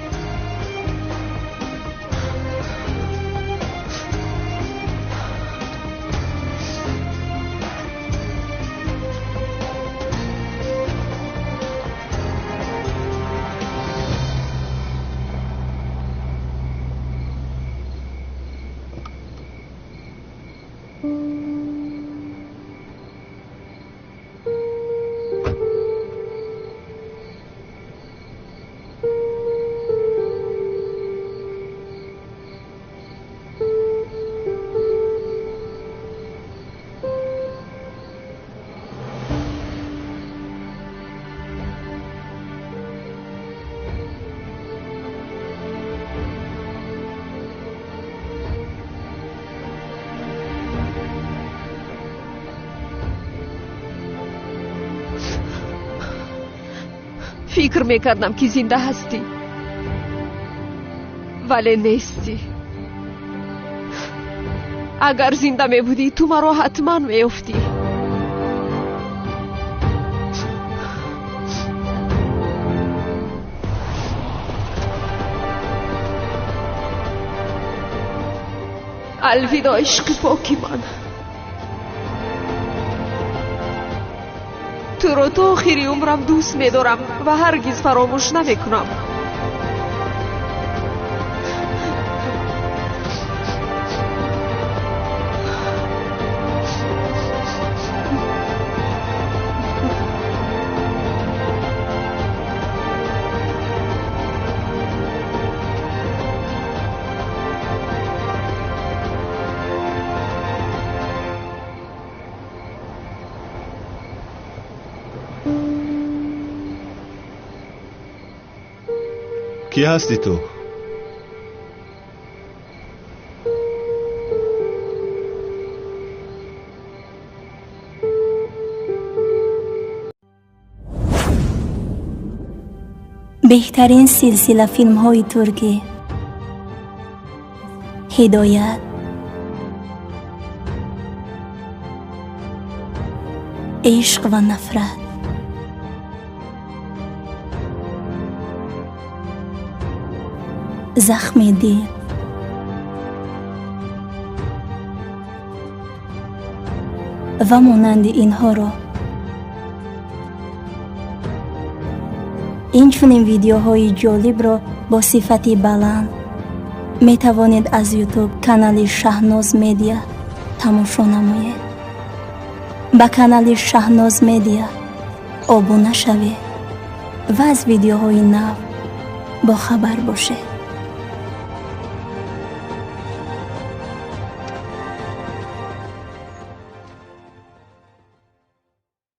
Фикр мекардам, ки зинда ҳастӣ, вале нестӣ. Агар зинда мебудӣ, ту маро ҳатман меёфтӣ. Алвидо, ишқи поки ман. Туро то охири умрам дӯст медорам ва ҳаргиз фаромӯш намекунам. Кӣ ҳастӣ ту? Беҳтарин силсила филмҳои туркӣ. Ҳидоят, ишқ ва нафрат, захми дил, ва монанди инҳоро. Инчунин видеоҳои ҷолибро бо сифати баланд метавонед аз YouTube канали Шаҳноз Медиа тамошо намоед. Ба канали Шаҳноз Медиа обуна шавед ва аз видеоҳои нав бохабар бошед.